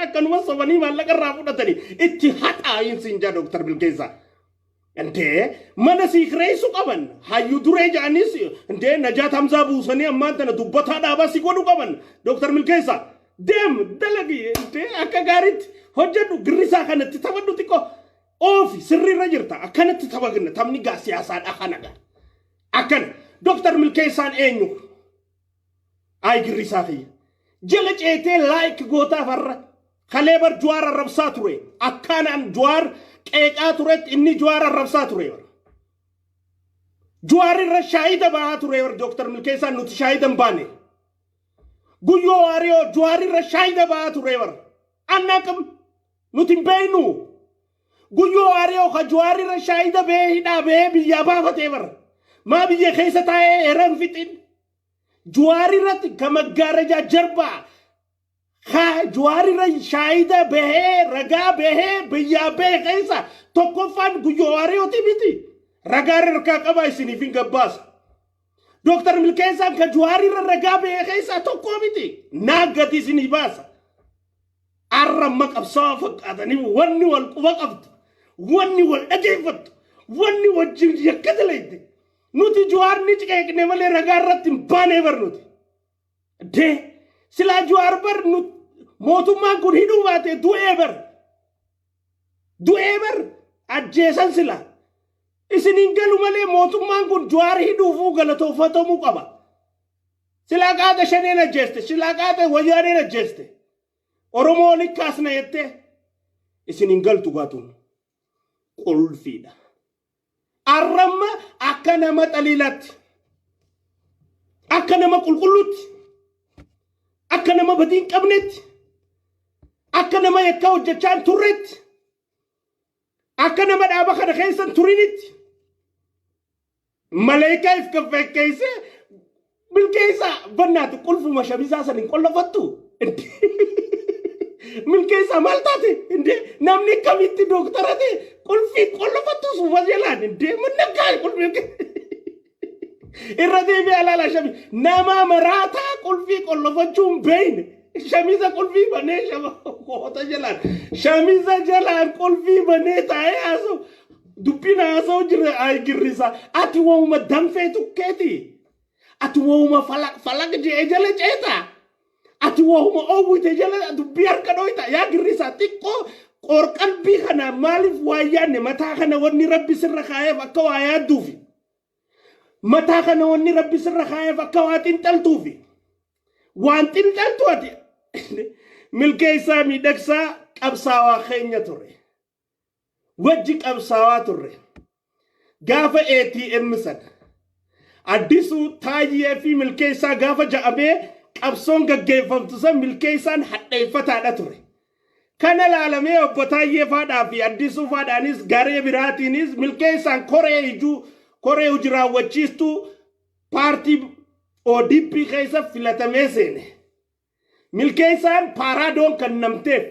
Akkanuma sobanii maallaqa irraa fudhatanii itti haxaa'iin siin jaa Dooktar Milkeessaa. Intee mana sii kireessu qaban, hayyuu duree ja'anis, intee Najaat Hamzaa buusanii ammaan tana dubbataa dhaabaa si godhu qaban. Dooktar Milkeessaa, deem dalagi, intee akka gaariitti hojjedhu, girrisaa kanatti taphadhu, xiqqoo oofi, sirriirra jirta. Akkanatti taphagna, taphni gaa siyaasaadha kana gaa. Akkana Dooktar Milkeessaan eenyu? Ay girrisaa kiyya. Jala ceetee like gootaaf har'a. Kalee bar Jawaar arrabsaa ture. Akkaanaan Jawaar qeeqaa turetti inni Jawaar arrabsaa ture bar. Jawaar irra shaahida ba'aa ture bar Dooktar Milkeessaan, nuti shaahida hin baane. Guyyoo Waariyoo Jawaar irra shaahida ba'aa ture bar. Annaa nuti hin beeknu. Guyyoo Waariyoo ka Jawaar irra shaahida ba'ee hidhaa ba'ee biyyaa baafatee bar. Maa biyya keessa taa'ee eran fixin? Jawaar irratti ka maggaarajaa jarbaa ka Jawaar irra shaahida bahee, ragaa bahee biyyaa bahe keessa tokkoffaan Guyyoo Waariyooti miti. Ragaa harkaa qabaa, isiniif hin gabbaasa. Dooktar Milkeessaan ka Jawaar irra ragaa bahee keessaa tokko miti. Naaggati isinii baasa. Arra amma qabsaa'aa fakkaatanii wanni wal quba qabdu, wanni wal dhageeffattu, wanni wajjin yakka dalayte. Nuti Jawaar ni ciqeeqne malee ragaa irratti hin baanee bar nuti. Dee silaa Jawaar bar mootummaan kun hidhuu baate du'ee bar. Du'ee bar, ajjeesan silaa. Isiniin galu malee mootummaan kun Jawaar hidhuufuu galatoofatamuu qaba. Silaa qaata shaneen ajjeeste, silaa qaata wayyaaneen ajjeeste. Oromoo walitti kaasna jettee isiniin galtu gaatuun qulfiidha. Arramma akka nama xaliilatti, akka nama qulqulluutti, akka nama badii hin qabnetti, akka nama yakkaa hojjechaa hin turretti, akka nama dhaaba kana keessa hin turinitti, maleekaa if kaffeekkeessee Milkeessaa bannaatu qulfuma shamisaa san hin qollafattu. Milkeessaa, maal taate? Indee namni akkamitti dooktara ta'e qulfii qollafattu suufa jalaan? Indee mannakkaa qulfii irra deebi'ee alaala shami nama maraataa qulfii qollofachuu hin beekne, shamiza qulfii banee, shama koota jalaan, shamiza jalaan qulfii banee taa'ee haasa'u, dubbiin haasa'u jira. Ay girrisa, ati wahuma danfee tukkeeti, ati wahuma falaq falaq je'e jala ceeta, ati wahuma oowwite jala dubbii harka dhoyta. Yaa girrisa, xiqqoo qoorqalbii kana maaliif waa yaadne? Mataa kana wanni Rabbi sirra kaa'eef akka waa yaadduufi. Mataa kana wanni Rabbi sirra kaa'eef akka waa xinxaltuufi. Waan xinxaltu ati. Milkeessaa Miidhagsaa qabsaawaa keenya ture. Wajji qabsaawaa turre. Gaafa ATM sana. Addisuu Taayyee fi Milkeessaa gaafa ja'amee qabsoon gaggeeffamtu san Milkeessaan hadheeffataadha ture. Kana laalamee obbo Taayyee faadhaa fi Addisuu faadhaanis garee biraatiinis Milkeessaan koree ijuu koree hojii raawwachiistuu paartii ODP keessa filatamee seene. Milkeessaan paaraadoon kan namteef,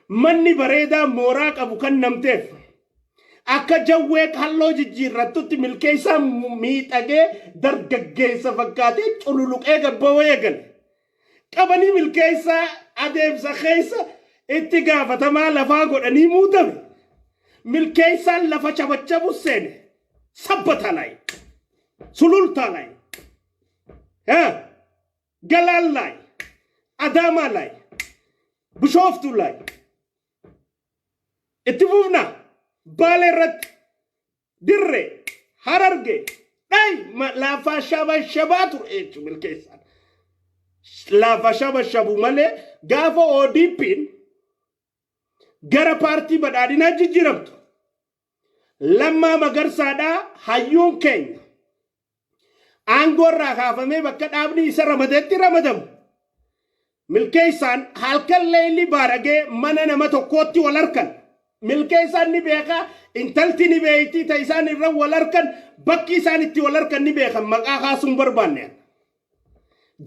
manni bareedaa mooraa qabu kan namteef, akka jawwee kalloo jijjiirrattutti Milkeessaan miidhagee dargaggeessa fakkaatee cululuqee gabbawee eegale. Qabanii Milkeessaa adeemsa keessa itti gaafatamaa lafaa godhanii muudame. Milkeessaan lafa chabachabu seene. Sabbataa laay. Sulultaa laay. Galaan laay. Adaamaa laay. Bishooftuu laay. Itti fufna. Baalee irratti. Dirree. Hararge. Dhayi lafa shabashabaa ture jechuun Milkeessaan. Lafa shabashabu malee gaafa ODP'n gara paartii badhaadhinaa jijjiiramtu, Lammaa Magarsaadhaa hayyuun keenya aangoo irraa kaafamee bakka dhaabni isa ramadetti ramadamu, Milkeessaan halkan leeyli baaragee mana nama tokkootti wal harkan. Milkeessaan ni beeka, intalti ni beekti, ta isaan irra wal harkan, bakki isaan itti wal harkan ni beekan, maqaa kaasuun barbaanne.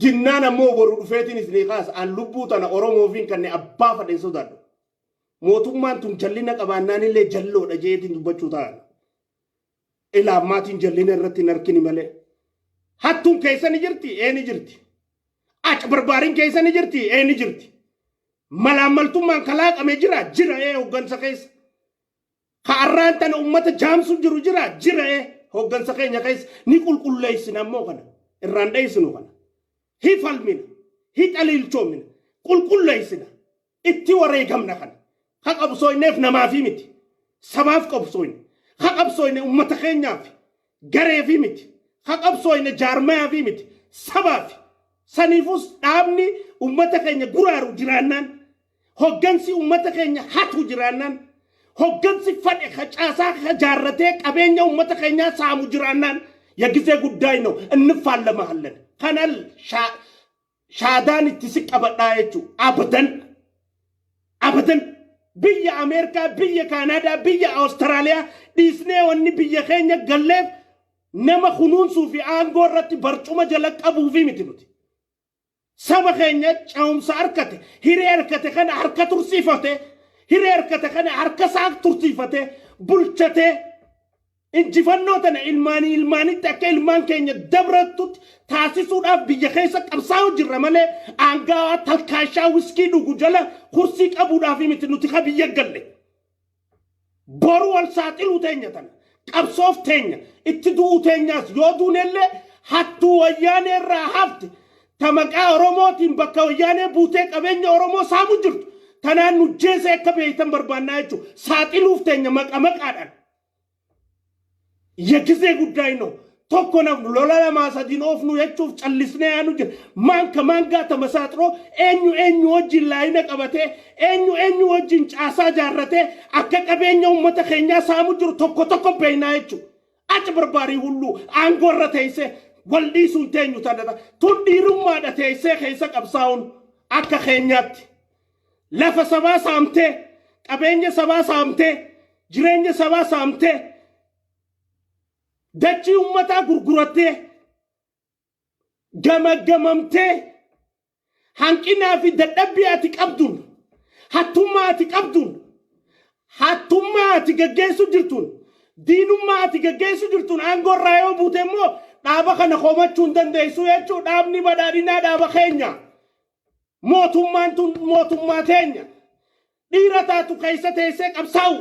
Jinnaan ammoo boru dhufeetiin isinii kaasa, an lubbuu tana Oromoofiin kanne abbaa fadheen sodaadhu. Mootummaan tun jallina qabaannaan illee jalloodha jeetiin dubbachuu ta'an. Ilaa ammaatiin jallina irratti hin harkini malee. Hattuun keessa ni jirti, ee ni jirti. Aca barbaariin keessa ni jirti, ee ni jirti. Malaammaltummaan kalaaqame jira jira ee hoggansa keessa. Ka arraan tana ummata jaamsu jiru jira jira ee hoggansa keenya keessa. Ni qulqulleessina ammoo kana irraan dheessinu kana. Hi falmina, hi xaliilchoomina, qulqulleessina, itti wareegamna kana. Ka qabsooyneef namaafi miti. Sabaaf qabsooyne. Ka qabsooyne ummata keenyaaf gareefi miti. Ka qabsooyne jaarmayaafi miti. Sabaafi. Saniifus dhaabni ummata keenya guraaru jiraannaan, hoggansi ummata keenya hatu jiraannaan, hoggansi fadhe ka caasaa ka jaarratee qabeenya ummata keenyaa saamu jiraannaan የጊዜ ጉዳይ ነው እንፋለመሃለን። Kanal shaadaan itti si qabadhaa jechuudha. Abadan. Abadan. Biyya Ameerikaa, biyya Kaanaadaa, biyya Awustiraaliyaa dhiisnee wanni biyya keenya galleef nama kunuunsuu fi aangoo irratti barcuma jala qabuufi miti nuti. Saba keenya ce'umsa harkate, hiree harkate kana harka tursiifate, hiree harkate kana harka isaa tursiifate, bulchatee injifannoo tana ilmaanii ilmaanitti akka ilmaan keenya dabrattutti taasisuudhaaf biyya keessa qabsaa'u jirra malee aangaawaa talkaashaa wiskii dhugu jala kursii qabuudhaaf miti nuti ka biyya galle. Boru wal saaxiluu teenya tana qabsoof teenya itti du'uu teenyaas yoo duunellee hattuu Wayyaanee irraa hafte ta maqaa Oromootiin bakka Wayyaanee buutee qabeenya Oromoo saamu jirtu tanaan nu jeesee akka beeytan barbaannaa jechuudha. Saaxiluuf teenya maqa maqaadhaan. የጊዜ ጉዳይ ነው። Tokko nafnu lola lamaa sadiin oofnu jechuuf callisnee yaanu jira. Maan ka maan gaa ተመሳጥሮ eenyu eenyu wajjin laayina qabatee, eenyu eenyu wajjin caasaa jaarratee akka qabeenya uummata keenyaa saamu jiru tokko tokko beeynaa jechuudha. Achi barbaarii hulluu aangoo irra teessee wal dhiisuun teenyu tanadha. Tun dhiirummaadha teessee keessa qabsaa'uun akka keenyaatti. Lafa sabaa saamtee, qabeenya sabaa saamtee, jireenya sabaa saamtee, dachii uummataa gurgurattee, gamagamamtee, hanqinaa fi dadhabbii ati qabduun, hattummaa ati qabduun, hattummaa ati gaggeessu jirtuun, diinummaa ati gaggeessu jirtuun aangoo irraa yoo buute immoo dhaaba kana komachuu hin dandeessu jechuu. Dhaabni Badhaadhinaa dhaaba keenya. Mootummaan tun mootummaa teenya. Dhiira taatu keessa teessee qabsaa'u.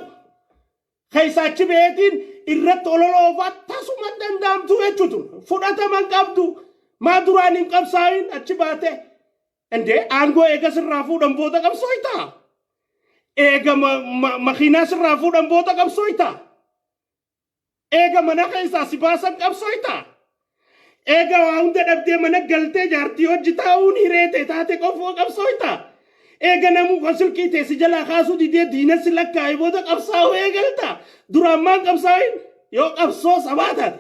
Keessa achi beetiin irratti olola oofaa tasuma hin danda'amtu jechuutu fudhataman qabdu. Maa duraan hin qabsaa'in achi baate? Indee aangoo eega sirraa fuudhan booda qabsooytaa? Eega makiinaa sirraa fuudhan booda qabsooytaa? Eega mana keessaa si baasan qabsooytaa? Eega waa hunda dhabdee mana galtee jaartii hojii taa'uun hiree ta'e taate qofoo qabsooytaa? Eega namuu kan silkii ta'e si jalaa kaasuu didee diina si lakkaa'e booda qabsaa'uu eegaltaa? Duraan maan qabsaa'in yoo qabsoo sabaa taate?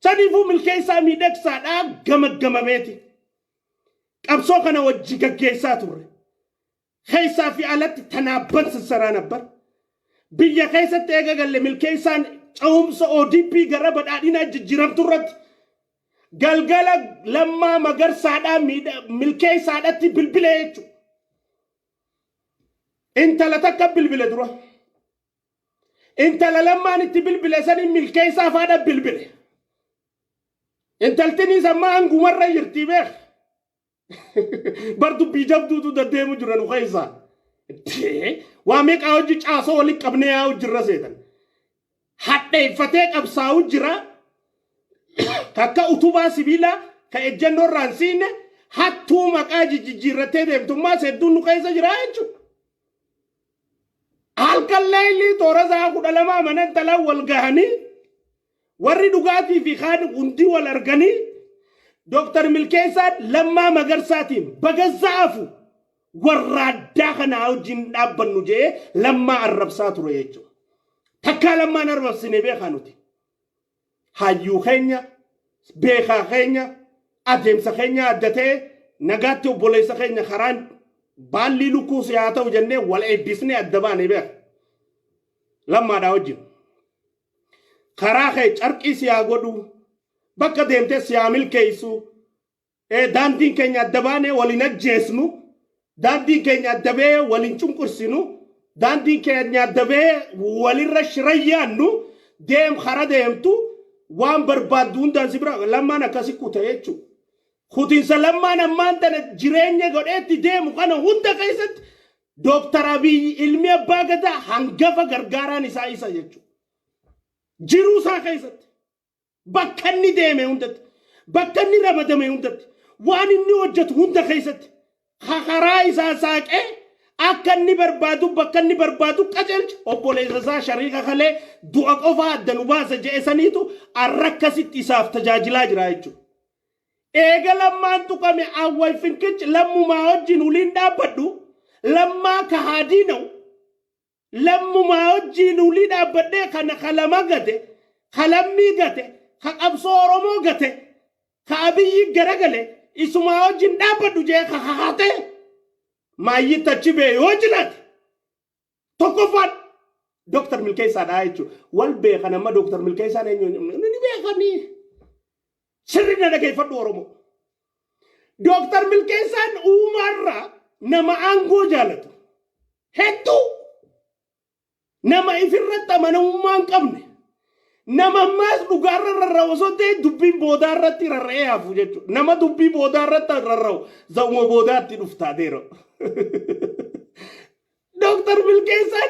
Saniifuu Milkeessaa Miidhagsaadhaa gamaggamameeti. Qabsoo kana wajji gaggeessaa turre. Keessaa fi alatti tanaabban sassaraa nabbar. Biyya keessatti eega galle Milkeessaan ce'umsa ODP gara Badhaadhinaa jijjiiramtu irratti galgala Lammaa Magarsaadhaa Milkeessaadhatti bilbile jechuudha. Intala takka bilbile dura. Intala Lammaan itti bilbile saniin Milkeessaa faadha bilbile. Intaltinis amma aangumarra jirti beek. Bar dubbii jabduutu deddeemu jira nu keessaa. Waa meeqaa hojii caasoo walitti qabnee yaa'u jirra seetan. Hadheeffatee qabsaa'u jira. Takka utubaa sibiilaa ka ejjennoo irraa hin siine hattuu maqaa jijjiirrattee deemtummaas hedduun nu keessa jira jechuudha. Halkan leeylii toora sa'a 12 mana intalaa wal gahanii warri dhugaatii fi kaan hundi wal arganii Dooktar Milkeessaan Lammaa Magarsaatiin baga za'afu warra addaa kanaa wajjin dhaabbannu jedhee Lammaa arrabsaa ture jechuudha. Takkaa Lammaan arrabsine beekaa nuti. Hayyuu keenya, beekaa keenya, adeemsa keenya adda ta'e nagaatti obboleessa keenya karaan baallii lukkuu si haa ta'u jennee wal eebbisnee adda baane beeka. Lammaadhaa wajjin. Karaa kee carqii si haa godhu, bakka deemtee si haa milkeessu, daandiin keenya adda baanee waliin ajjeesnu, daandiin keenya adda ba'ee waliin cunqursinu, daandiin keenya adda ba'ee walirra shirayyaannu, deem kara deemtu waan barbaaddu hundaan si bira Lammaan akkasi kute jechuudha. Kutinsa Lammaan ammaan tana jireenya godheetti deemu kana hunda keessatti Dooktar Abiyyi ilmi abbaa gadaa hangafa gargaaraan isaa isa jechuudha. Jiruu isaa keessatti bakka inni deeme hundatti, bakka inni ramadame hundatti, waan inni hojjetu hunda keessatti karaa isaa saaqee akka inni barbaadu bakka inni barbaadu qajeelcha. Obboleessa isaa shariika kalee du'a qofaa adda nu baasa je'e saniitu arra akkasitti isaaf tajaajilaa jira jechuudha. Eega Lammaan tuqame awwal finkic Lammumaa wajjin uliin dhaabbadhu, Lammaa kahaadii na'u, Lammumaa wajjin ulii dhaabbadhee kana ka lama gate, ka Lammii gate, ka qabsoo Oromoo gate, ka Abiyyi garagale isumaa wajjin dhaabbadhu jee ka kakatee maayyitti achi bee yoo jiraate tokkoffaan Dooktar Milkeessaadha jechuudha. Wal beekan amma Dooktar Milkeessaan eenyu ni beekanii. Sirri na dhageeffadhu Oromoo. Dooktar Milkeessaan uumaarraa nama aangoo jaalatu. Hedduu nama ifirratti amanamummaa hin qabne. Nama ammaas dhugaarra rarra'u osoo hin ta'in dubbiin boodaarratti rarra'ee hafu jechuudha. Nama dubbii boodaarratti rarra'u za'uma boodaatti dhuftaa deero. Dooktar Milkeessaan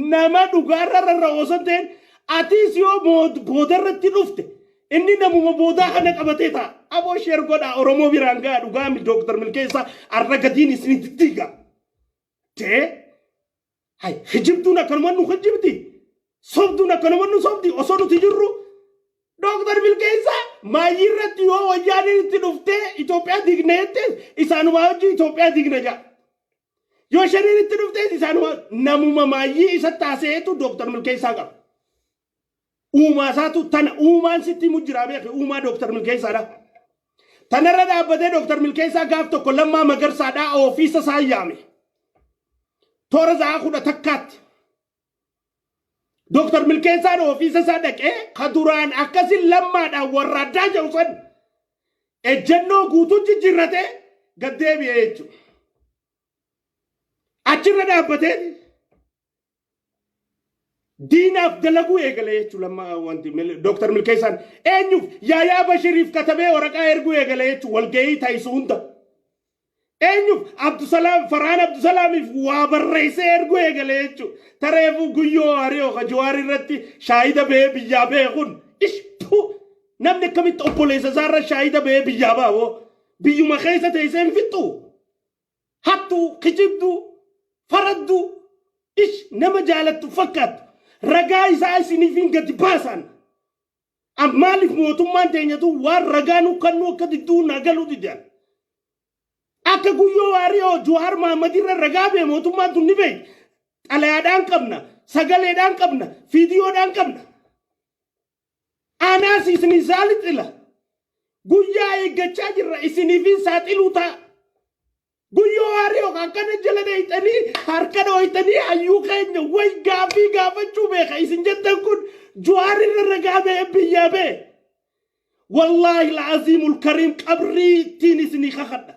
nama dhugaarra rarra'u osoo hin ta'in atiis yoo boodarratti dhufte inni namuma boodaa kana qabatee ta'a. Aboo share godhaa, Oromoo biraan ga'a. Dhugaa Dooktar Milkeessaa arra gatiin isin diddiiga. Tee hay kijibduun akkanuma nu kijibdi. Sobduun akkanuma nu sobdi osoo nuti jirru. Dooktar Milkeessaa maayyii irratti yoo wayyaaniin itti dhuftee Itoophiyaa diigna jettee isaanumaa wajjin Itoophiyaa diigna ja'a. Yoo shaniin itti dhuftees isaanuma namuma maayyii isatti haasa'eetu Dooktar Milkeessaa qaba. Uumaa isaatu tana uumaan sitti himu jira beeki, uumaa Dooktar Milkeessaadha. Tanarra dhaabbatee Dooktar Milkeessaa gaaf tokko Lammaa Magarsaadhaa ofiisa isaa yaame. Toora sa'aa 11tti. Dooktar Milkeessaan ofiisa isaa dhaqee ka duraan akkasin Lammaadhaan warra addaa jedhu san ejjennoo guutuu jijjiirratee gad deebi'e jechuudha. Achirra dhaabbatee diinaaf dalaguu eegale jechuudha. Lammaa wanti Dooktar Milkeessaan eenyuuf Yaayaa Bashiriif katabee waraqaa erguu eegale jechuudha walgahii taasisu hunda. Eenyuuf Abdusalaam, Farhaan Abdusalaamiif waa barreessee erguu eegale jechuudha. Tareefuu Guyyoo Waariyoo ka Jawaar irratti shaahida bahee biyyaa bahe kun ishtu namni akkamitti obboleessa isaarra shaahida bahee biyyaa baha hoo biyyuma keessa teessee hin fixxu. Hattuu, kijibduu, faradduu, ish nama jaalattu fakkaattu ragaa isaa isiniif gadi baasaan. Maaliif mootummaan teenyatu waan ragaa nu kannuu akka didduu naa galuu didan? Akka Guyyoo Waariyoo Jawaar Mahammad irra ragaa bee mootummaan tun ni beekti. Xalayaadhaan qabna, sagaleedhaan qabna, fiidiyoodhaan qabna. Anaas isinii saalixila. Guyyaa eeggachaa jirra, isiniifin saaxiluu ta'a. Guyyoo Waariyoo akkana jala dheeyxanii harka dhooytanii hayyuu keenya way gaafii gaafachuu beeka isin jettan kun Jawaar irra ragaa ba'ee biyyaa ba'e. Wallaahi la'aziimul kariim qabrii ittiin isinii kakadha.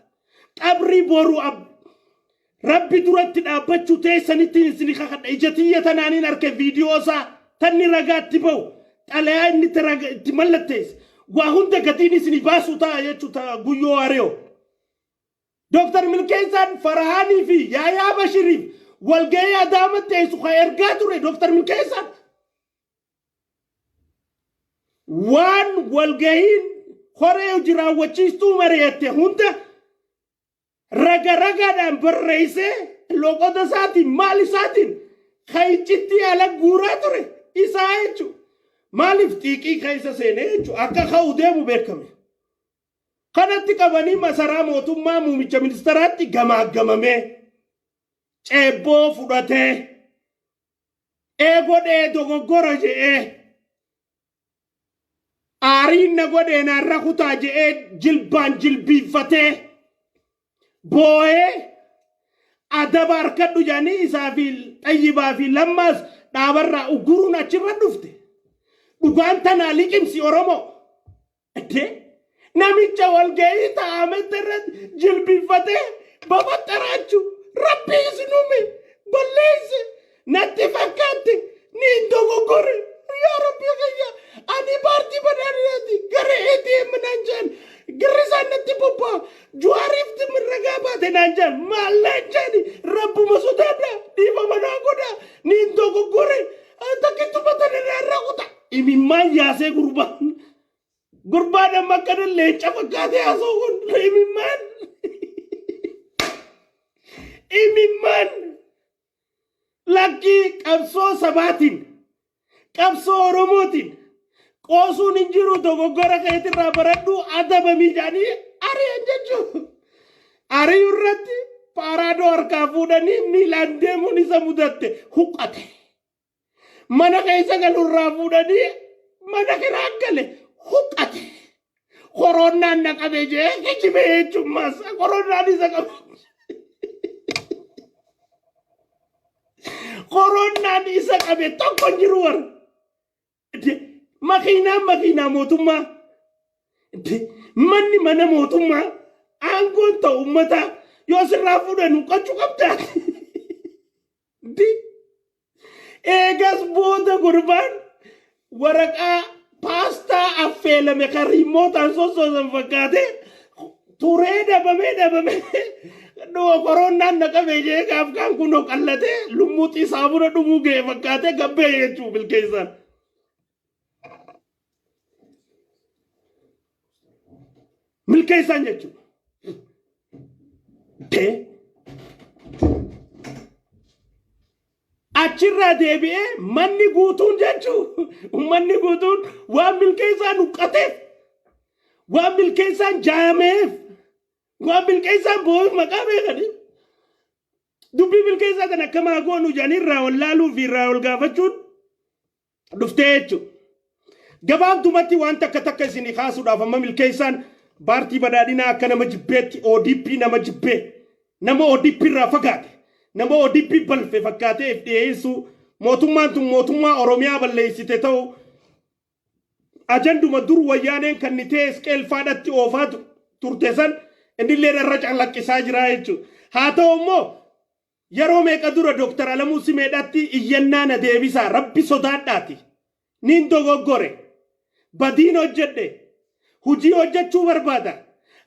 Qabrii boru Rabbi duratti dhaabbachuu teessanittiin isinii kakadha. Ija tiyya tanaaniin arke viidiyoo isaa tanni ragaatti ba'u xalayaa inni itti mallatteesse waa hunda gatiin isinii baasuu ta'a jechuudha Guyyoo Waariyoo. Dooktar Milkeessaan Farahaanii fi Yaayaa Bashiriif walgahii Adaamatti teessu kan ergaa ture Dooktar Milkeessaan. Waan walgahiin koree hojii raawwachiistuu mari'atte hunda raga ragaadhaan barreessee loqoda isaatiin maal isaatiin kan iccitti ala guuraa ture isaa jechuudha. Maaliif xiiqii keessa seenee jechuudha akka ka'u deemu beekame. Kanatti qabanii masaraa mootummaa muummicha ministeraatti gamaaggamamee ceebboo fudhatee ee godhee dogoggora je'ee aariin na godhee naarra kutaa je'ee jilbaan jilbiiffatee boo'ee adaba harkadhu jedhanii isaa fi Xayyibaa fi Lammaas dhaabarraa uguruun achirra dhufte. Dhugaan tanaa liqimsi Oromoo. Addee namicha walgahii taa'ametti irratti jilbiiffatee babaxxaraachuu Rabbi isin uume balleesse natti fakkaatte ni hin dogoggore yaa Rabbi kiyya ani paartii badhaadhinaati gara ATM naan jedhan girrisaan natti bobba'a. Imimmaan yaasee gurbaan. Gurbaan amma akkana leenca fakkaatee haasa'u kun imimmaan. Imimmaan. Lakkii, qabsoo sabaatiin, qabsoo Oromootiin qoosuun hin jiru, dogoggora keetirraa baradhu, adabamii jedhanii ari'an jechuudha. Ari'uu irratti paaraadoo harkaa fuudhanii miilaan deemuun isa mudatte, huqqate. Mana keessa galurraa fuudhanii mana kiraa gale, huqqate. Koronaan na qabe jee kijibee jechuun koronaan isa qabe. Koronaan isa qabe tokko hin jiru warra. Makiinaan makiinaa mootummaa. Manni mana mootummaa, aangoon ta'u uummataa, yoo sirraa fuudhan huqqachuu qabdaa. Eegas booda gurbaan waraqaa paastaa affeelame kan riimootaan sossoosan fakkaate turee dhabamee dhabamee koronaan na qabee jee gaaf kaan kunoo qallatee lummuuxii saabuna dhumuu ga'e fakkaatee gabbee jechuu milkeessaan. Milkeessaan jechuudha. Dee achirraa deebi'ee manni guutuun jechuu uummanni guutuun waan milkeessaan huqqateef, waan milkeessaan jaameef, waan milkeessaan boo'eef maqaa beekanii dubbii milkeessaa kan akka maa goonu jedhanii irraa wallaaluu fi irraa wal gaafachuun dhuftee jechuudha. Gabaabdumatti waan takka takka isinii kaasuudhaaf, amma milkeessaan paartii badhaadhinaa akka nama jibbeetti, ODP nama jibbee, nama ODP irraa fagaate, nama ODP balfe fakkaatee if dhiyeessuu, mootummaan tun mootummaa Oromiyaa balleessite ta'u, ajanduma dur wayyaaneen kan ni ta'e isqeelfaadhatti oofaa turte san innillee irra calaqqisaa jira jechuudha. Haa ta'u immoo yeroo meeqa dura Dooktar Alamuu Simeedhaatti iyyannaa na deebisaa, rabbi sodaadhaati. Niin dogoggore. Badiin hojjedhe. Hujii hojjechuu barbaada.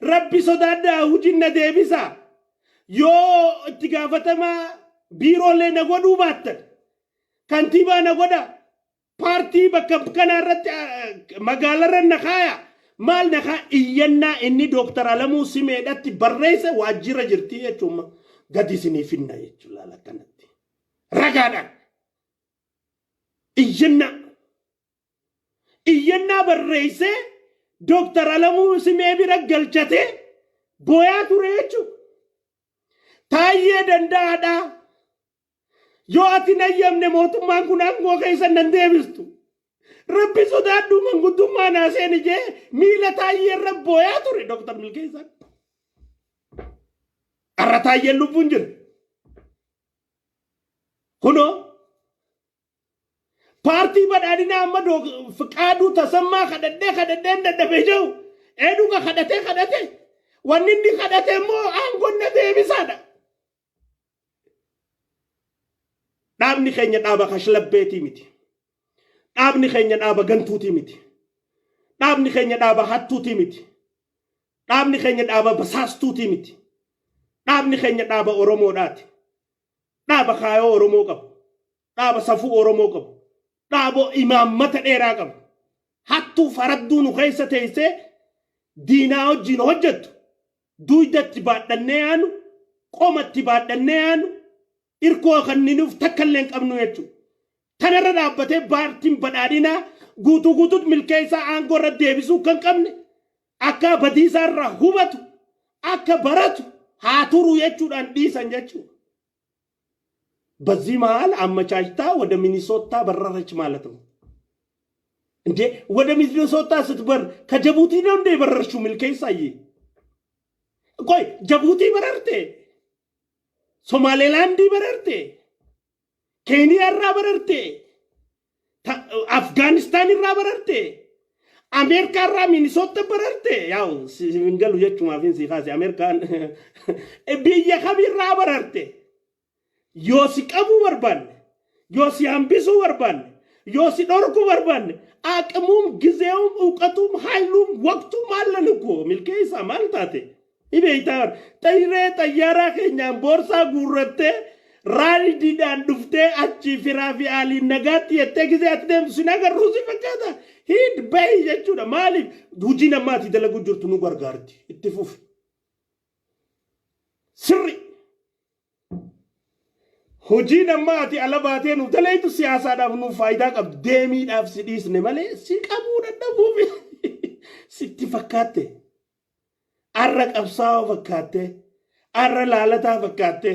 Rabbi sodaadhaa hojiin na deebisaa. Yoo itti gaafatamaa biiroolee na godhuu baattan, kantiibaa na godhaa. Paartii bakka kanaa irratti magaalarra na kaaya. Maal na kaaya, iyyannaa inni Dooktar Alamuu Simeedhatti barreesse waajjira jirti jechuun gadi isinii finna jechuudha laala akkanatti. Ragaadhaan. Iyyannaa. Iyyannaa barreessee Dooktar Alamuu Simee bira galchatee booyaa ture jechuudha. Taayyee danda'aadhaa. Yoo ati hin ayyamne mootummaan kun aangoo keessa nan deebistu. Rabbi sodaadhu, manguddummaa naa seeni jee miila taayyee irra booyaa ture Dooktar Milkeessaan. Har'a taayyeen lubbuun jira. Kunoo paartii badhaadhinaa amma Fiqaaduu Tasammaa kadhadhee kadhadhee dadhabee jiru eenyuka kadhatee kadhate, wanni inni kadhate immoo aangoon na deebisaadha. Dhaabni keenya dhaaba kashlabbeetii miti. Dhaabni keenya dhaaba gantuutii miti. Dhaabni keenya dhaaba hattuutii miti. Dhaabni keenya dhaaba basaastuutii miti. Dhaabni keenya dhaaba Oromoodhaati. Dhaaba kaayoo Oromoo qabu. Dhaaba safuu Oromoo qabu. Dhaaba imaammata dheeraa qabu. Hattuu faradduu nu keessa teessee diinaa wajjin hojjettu duudatti baadhannee yaanu, qomatti baadhannee yaanu, irkoo kanninuuf takka illee hin qabnu jechuudha. Kanarra dhaabbatee paartiin badhaadhinaa guutuu guutuutti milkeessaa aangoo irra deebisuu kan qabne, akka badiisaa irraa hubatu, akka baratu, haa turu jechuudhaan dhiisan jechuudha. በዚህ መሀል አመቻችታ ወደ ሚኒሶታ በረረች ማለት ነው። እንዴ፣ ወደ ሚኒሶታ ስትበር ከጀቡቲ ነው እንደ የበረርሽው ሚልኬሳዬ? ቆይ፣ ጀቡቲ በረርቴ፣ ሶማሌላንድ በረርቴ፣ ኬንያ irraa bararte፣ አፍጋኒስታን irraa bararte፣ አሜሪካ irraa ሚኒሶታ bararte፣ ያው hin galu jechumaafin si kaase, Ameerikaan biyya kamirraa bararte? Yoo si qabuu barbaanne, yoo si hambisuu barbaanne, yoo si dhorkuu barbaanne, አቅሙም ጊዜውም እውቀቱም ኃይሉም ወቅቱም አለን እኮ ሚልኬሳ፣ maal taate? Ibeeytaa xayyiree xayyaaraa keenyaan boorsaa guurrattee Raayidiidhaan dhuftee achii firaa fi aaliin nagaatti jettee gizee ati deemtu sin agarruu si fakkaata. Hiid bahi jechuudha. Maaliif hojii namaati dalaguu jirtu nu gargaarti. Itti fufi. Sirri. Hojiin amma ati ala baatee nuuf daleeytu siyaasaadhaaf nuuf faayidaa qabdi. Deemiidhaaf si dhiisne malee si qabuu dadhabuuf sitti fakkaatte. Arra qabsaa'oo fakkaatte. Arra laalataa fakkaatte.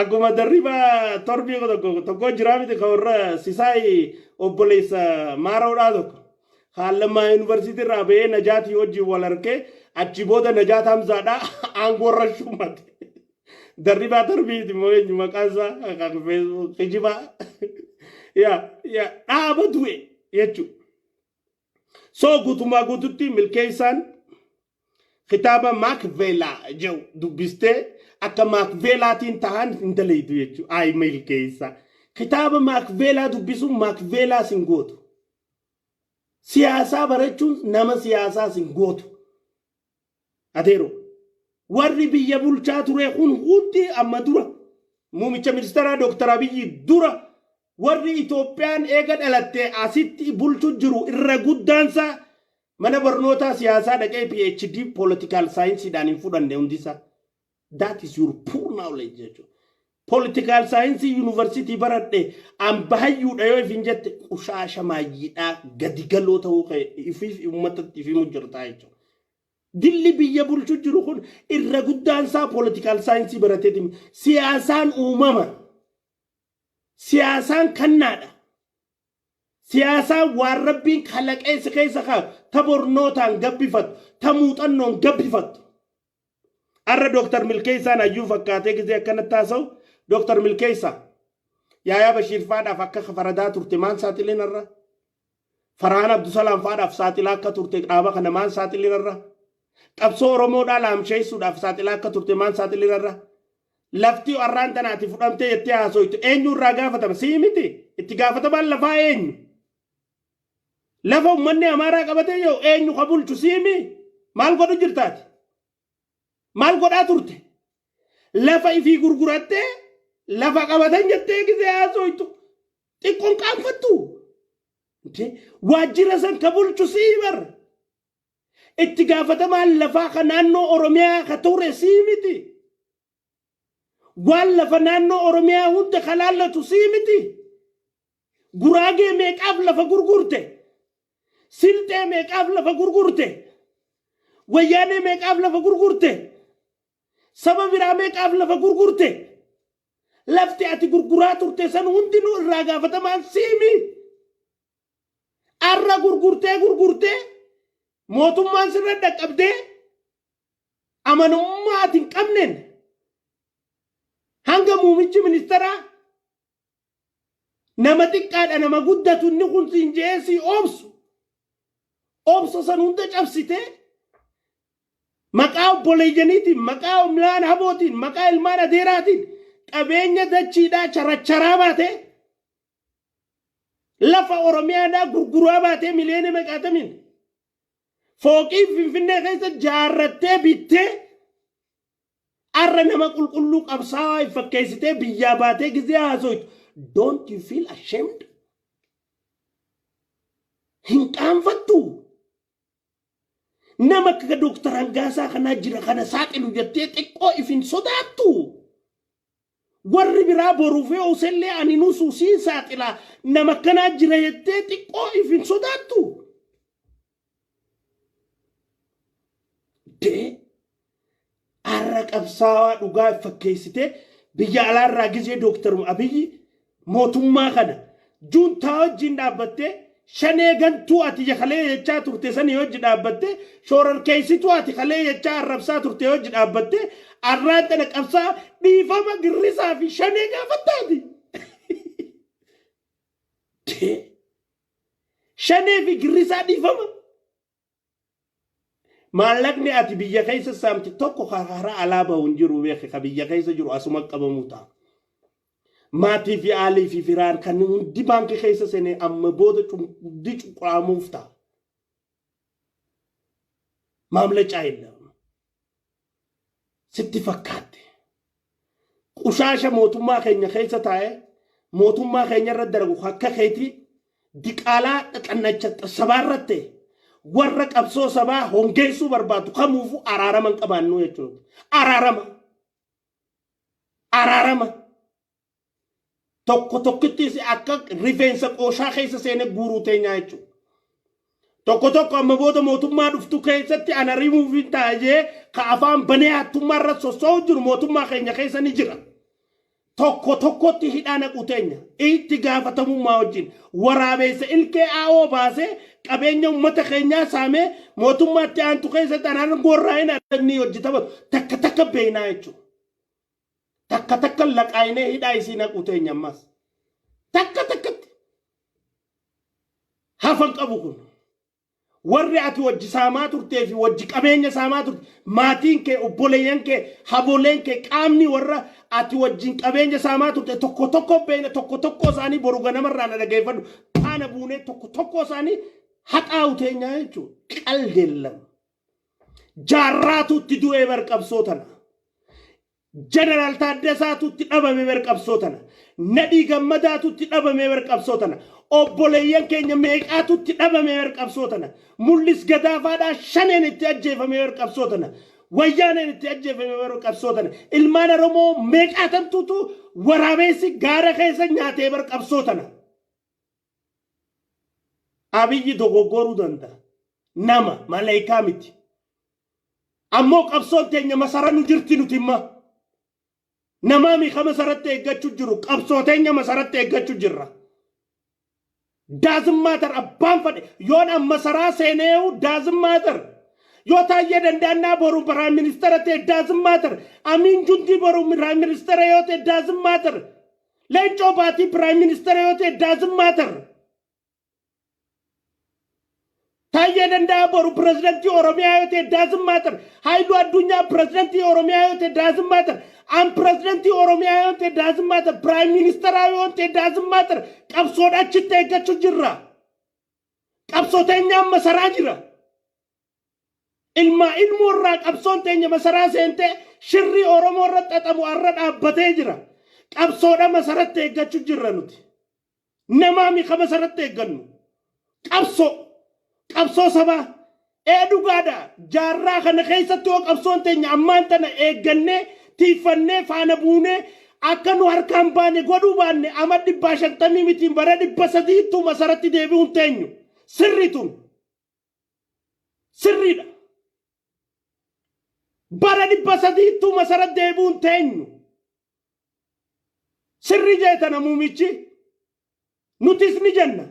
Akkuma darribaa torbii tokko tokko jiraa miti kan warra Sisaay obboleessa maaroodhaa tokko. Haallammaa yuunivarsiitii irraa ba'ee Najaatii wajjin wal harkee achi booda Najaat Hamzaadhaa aangoo irra shumate. Darribaa Tarbiiti moo eenyu maqaan isaa kan Facebook kijibaa. Yaa yaa dhaaba du'e jechuudha. So guutumaa guututti milkeessaan kitaaba Maakveelaa jedhu dubbistee akka Maakveelaatiin tahan hin dalaydu jechuudha. Ayi milkeessa. Kitaaba Maakveelaa dubbisuun Maakveelaa sin gootu. Siyaasaa barachuun nama siyaasaa sin gootu. Ateero. Warri biyya bulchaa ture kun hundi amma dura muumicha ministeeraa Dooktar Abiyyi dura warri Itoophiyaan eega dhalatte asitti bulchu jiru irra guddaansaa mana barnootaa siyaasaa dhaqee PhD political saayinsiidhaan hin fudhanne hundisaa. That is your poor knowledge jechuudha. Political science university baradhe an bahayyuudha yoo ifin jette qushaasha maayyiidhaa gadi galoo ta'uu ka'e ifiif uummatatti ifimu jirtaa jechuudha. Dilli biyya bulchu jiru kun irra guddaan isaa political science barateeti. Siyaasaan uumama. Siyaasaan kannaadha. Siyaasaan waan rabbiin kalaqee si keessa kaa'u ta bornootaan gabbifattu ta muuxannoon gabbifattu. Arra Dooktar Milkeessaan hayyuu fakkaatee gizee akkanatti haasa'u Dooktar Milkeessaa Yaayaa Bashiir faadhaaf akka faradaa turte maan saaxileen har'a? Farhaan Abdusalaam faadhaaf saaxilaa akka turte dhaaba kana maan saaxileen har'a? Qabsoo Oromoodhaa laamsheessuudhaaf saaxilaa akka turte maan saaxileen har'a? Lafti arraan tanaati fudhamtee jettee haasoytu eenyu irraa gaafatama? Sii miti. Itti gaafatamaan lafaa eenyu? Lafa uummanni Amaaraa qabatee jiru eenyu ka bulchu siimi? Maal godhu jirtaati? Maal godhaa turte? Lafa ifii gurgurattee lafa qabatan jettee gisee haasoytu xiqqoon qaanfattu. Waajjira san ka bulchu sii bar. Itti gaafatamaan lafaa ka naannoo Oromiyaa ka ture sii miti. Waan lafa naannoo Oromiyaa hunda ka laallatu sii miti. Guraagee meeqaaf lafa gurgurte? Silxee meeqaaf lafa gurgurte? Wayyaanee meeqaaf lafa gurgurte? Saba biraa meeqaaf lafa gurgurte? Lafti ati gurguraa turte san hundinuu irraa gaafatamaan siimi. Arra gurgurtee gurgurtee mootummaan sirra dhaqqabdee amanamummaa ati hin qabneen hanga muumichi ministeeraa nama xiqqaadha nama guddatu inni kun siin je'ee sii obsu obsa san hunda cabsitee maqaa obboleeyyaniitiin maqaa ilmaan habootiin maqaa ilmaan adeeraatiin qabeenya dachiidhaa characharaa baatee lafa Oromiyaadhaa gurguraa baatee miliyoona meeqaatamiin fooqii Finfinnee keessa jaarrattee bittee arra nama qulqulluu qabsaa'aa if fakkeessitee biyyaa baatee gizee haasoytu don't you feel ashamed? Hin qaanfattu? Nama akka Dooktar Hangaasaa kanaa jira kana saaxilu jettee xiqqoo if hin sodaattu? Warri biraa boruuf yoo usellee ani nusu siin saaxilaa nama akkanaa jira jettee xiqqoo if hin sodaattu? Dee arra qabsaawaa dhugaa if fakkeessitee biyya alaarraa gizee Dooktar Abiyyi mootummaa kana juuntaa wajjin dhaabbattee shanee gantuu ati kalee jechaa turte sanii wajji dhaabbattee shoorarkeessituu ati kalee jechaa arrabsaa turte wajji dhaabbattee arraan tana qabsaa dhiifama girrisaa fi shanee gaafattaati. Dee shanee fi girrisaa dhiifama. Maallaqni ati biyya keessa saamte tokko karaa alaa bahu hin jiru beeki ka biyya keessa jiru asuma qabamuu ta'a. Maatii fi aalii fi firaan kan hundi baankii keessa seenee amma booda hundi cuqqaamuuf ta'a. Maamlacaa hin Sitti fakkaatte. Qushaasha mootummaa keenya keessa taa'ee mootummaa keenya irra dalagu akka keetii diqaalaa xannacha sabaa irratti warra qabsoo sabaa hongeessuu barbaadu kamuufuu araarama hin qabaannu jechuudha. Araarama. Araarama. Tokko tokkittis akka rifeensa qooshaa keessa seenee guuruu teenyaa jechuudha. Tokko tokko amma booda mootummaa dhuftu keessatti ana rimuuf hin taa'ee ka afaan banee hattummaa irra sossoo'u jiru mootummaa keenya keessa ni jira. Tokko tokkotti hidhaa naqu teenya itti gaafatamummaa wajjin waraabeessa ilkee aa'oo baasee qabeenya uummata keenyaa saamee mootummaatti aantu keessatti anaan gorraa'in inni hojjetama takka takka beeknaa jechuudha. Takka takka laqaayinee hidhaa isii naqu teenya ammas. Takka takkatti. Hafan qabu kun. Warri ati wajji saamaa turtee fi wajji qabeenya saamaa turte, maatiin kee, obboleeyyan kee, haboleen kee, qaamni warra ati wajjin qabeenya saamaa turte tokko tokko beekna, tokko tokko isaanii boru ganamarraa na dhageeffadhu. Faana buunee tokko tokko isaanii haxaa'u teenyaa jechuudha. Qaldeellam. Jaarraatu itti du'ee bar qabsoo tana. Jeneraal Taaddasaatu itti dhabame bar qabsoo tana. Nadhii Gammadaatu itti dhabame bar qabsoo tana. Obboleeyyan keenya meeqaatu itti dhabame bar qabsoo tana. Mul'is Gadaafaadhaa shaneen itti ajjeefame bar qabsoo tana. Wayyaaneen itti ajjeefame bar qabsoo tana. Ilmaan Oromoo meeqaatamtuutu waraabeessi gaara keessa nyaatee bar qabsoo tana. Abiyyi dogoggoruu danda'a. Nama maleekaa miti. Ammoo qabsoon teenya masara nu jirti nuti imma. Namaa miika masaratti eeggachuu jiru, qabsoo teenya masaratti eeggachuu jirra. Doesn't matter abbaan fadhe yoon an masaraa seeneeyu doesn't matter. Yoo Taayyee Dandaannaa boru prime minister ta'e doesn't matter. Amiin Jundii boru prime minister yoo ta'e doesn't matter. Leencoo Baatii prime minister yoo ta'e doesn't matter. Taayyee Danda'aa boru pirezidantii Oromiyaa yoo ta'e doesn't matter. Haayiluu Addunyaa pirezidantii Oromiyaa yoo ta'e doesn't matter. An pirezidantii Oromiyaa yoo ta'e doesn't matter. Prime ministeraa yoo ta'e doesn't matter. Qabsoodha achitti eeggachuu jirra. Qabsoo teenyaan masaraa jira. Ilmaa ilmoo irraa qabsoon teenya masaraa seentee shirri Oromoo irra xaxamu har'a dhaabbatee jira. Qabsoodha masaratti eeggachuu jirra nuti. Namaa miika masaratti eeggannu. Qabsoo. Qabsoo sabaa. Ee, dhugaadha. Jaarraa kana keessatti yoo qabsoon teenya ammaan tana eeggannee, tiiffannee, faana buunee akka nu harkaan baane godhuu baanne, ama 150 mitiin bara 300ttuu masaratti deebi'uun teenyu. Sirri tun. Sirriidha. Bara 300ttuu masaratti deebi'uun teenyu. Sirri jeetana muumichi. Nutis ni jenna.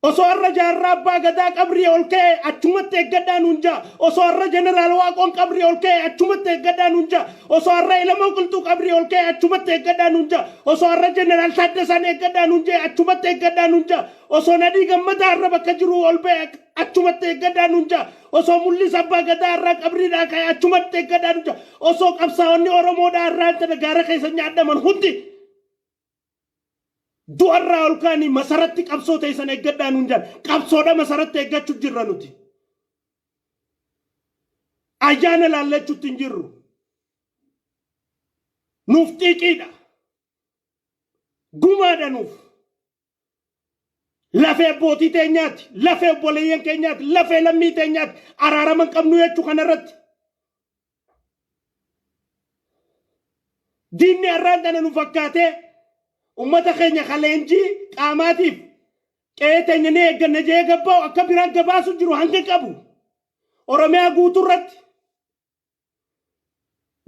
Osoo har'a Jaarraa Abbaa Gadaa qabrii ol ka'e achumatti eeggadhaa nuun jaa. Osoo har'a Jeneraal Waaqoon qabrii ol ka'e achumatti eeggadhaa nuun jaa. Osoo har'a Ilamoo Qilxuu qabrii ol ka'e achumatti eeggadhaa nuun jaa. Osoo har'a Jeneraal Taaddasaan eeggadhaa nuun jaa, achumatti eeggadhaa nuun jaa. Osoo Nadhii Gammadaa har'a bakka jiru ol ba'e achumatti eeggadhaa nuun jaa. Osoo Mul'is Abbaa Gadaa har'a qabriidhaa ka'e achumatti eeggadhaa nuun jaa. Osoo qabsaa'onni Oromoodhaa har'aan tana gaara keessa nyaadhaman hundi du'arraa ol ka'anii masaratti qabsoo teessan eeggadhaa nuun jaan. Qabsoodha masaratti eeggachuu jirra nuti. Ayyaana laallachuutti hin jirru. Nuuf xiiqiidha. Gumaadha nuuf. Lafee abbootii teenyaati. Lafee obboleeyyan keenyaati. Lafee lammii teenyaati. Araarama hin qabnu jechuu kanarratti. Diinni har'aan tana nu fakkaatee ummata keenya ka leenjii qaamaatiif qe'ee teenya ni eegganna jee gabba'u akka biraan gabaasu jiru hanga qabu. Oromiyaa guutuu irratti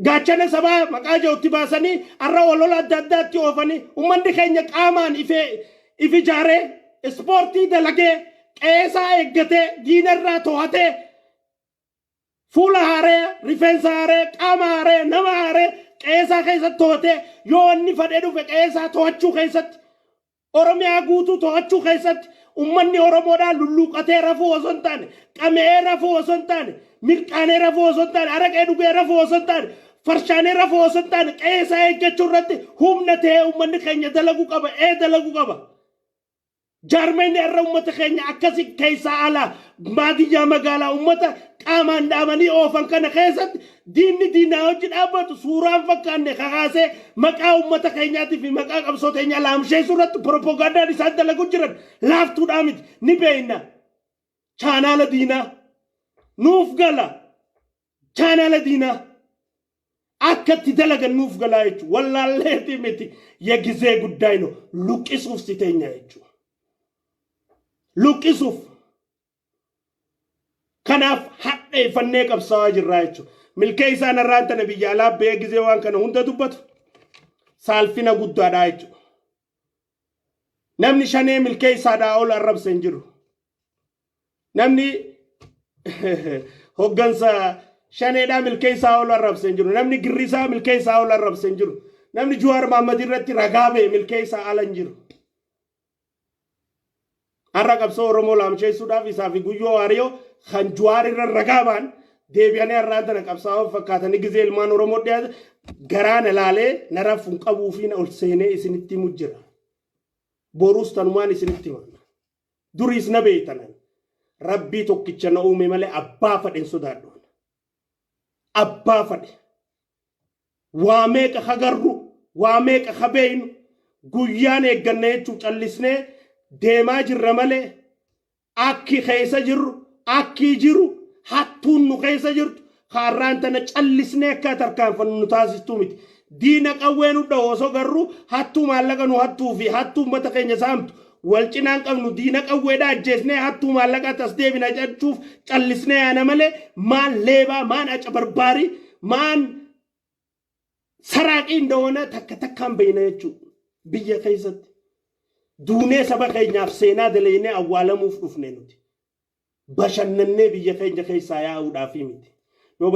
gaachana sabaa maqaa jirutti baasanii har'a olola adda addaatti oofanii ummanni keenya qaamaan ifee if ijaaree, ispoortii dalagee, qe'eesaa eeggatee, diinarraa to'atee, fuula haaree, rifeensa haaree, qaama haaree, nama haaree qe'eesaa keessatti to'atee, yoo inni fadhee dhufe qe'eesaa to'achuu keessatti, Oromiyaa guutuu to'achuu keessatti ummanni Oromoodhaa lulluuqatee rafuu osoo hin taane, qame'ee rafuu osoo hin taane, mirqaanee rafuu osoo hin taane, araqee dhugee rafuu osoo hin taane, farshaanee rafuu osoo hin taane, qe'ee isaa eeggachuu irratti humna ta'ee ummanni keenya dalaguu qaba, ee dalaguu qaba. Jaarmeenni irra uummata keenya akkasi keessaa alaa baadiyyaa magaalaa uummata qaamaan dhaabanii oofan kana keessatti diinni diinaa hojii dhaabbatu suuraan fakkaanne kakaasee maqaa uummata keenyaatii fi maqaa qabsoo teenyaa laamsheessuu irratti propagandaan isaan dalagu jiran laaftuudhaa miti ni beekna. Chaanaala diinaa nuuf gala. Chaanaala diinaa akka itti dalagan nuuf galaa jechuudha. Wallaalleeti miti የጊዜ ጉዳይ ነው. Luqqisuuf si teenya jechuudha. Luqqisuuf. Kanaaf hadheeffannee qabsaa'aa jirraa jechuudha. Milkee isaan irraan tana biyya alaa ba'ee gizee waan kana hunda dubbatu saalfina guddaadha jechuudha. Namni shanee milkee isaadhaa ol arrabse hin jiru. Namni hoggansa shaneedhaa milkee isaa ol arrabse hin jiru. Namni girrisaa milkee isaa ol arrabse hin jiru. Namni Juwaar Mahammad irratti ragaa ba'e milkee isaa ala hin jiru. Har'a qabsoo Oromoo laamsheessuudhaaf isaa fi Guyyoo Waariyoo kan Juwaar irra ragaa ba'an deebi'anii har'aan tana qabsaa'oo fakkaatanii gizee ilmaan Oromoo dhiyaate garaa na laalee na rafuun qabuu fi na ol seenee isinitti himu jira. Boruus tanumaan isinitti hima. Duriis na beektan. Rabbii tokkicha na uume malee abbaa fadhe hin sodaadhu. Abbaa fadhe. Waa meeqa hagarru, waa meeqa habeeynu, guyyaan eegganna jechuun callisnee deemaa jirra malee akki keessa jirru, akki jiru, hattuun nu keessa jirtu, har'aan tana callisnee akka tarkaanfannu nu taasistuu miti. Diina qawwee nu dha'u osoo garuu hattuu maallaqa nu hattuu fi hattuu uummata keenya saamtu wal cinaan qabnu diina qawweedhaa ajjeesnee hattuu maallaqa tas deebina jechuuf callisnee yaana malee maan leebaa maan aca barbaarii maan saraaqii እንደሆነ takka takkaan beeyna jechuudha biyya keessatti. Duunee saba keenyaaf seenaa dalaynee awwaalamuuf dhufne nuti. Bashannannee biyya keenya keessaa yaa'uudhaaf miti. Yoo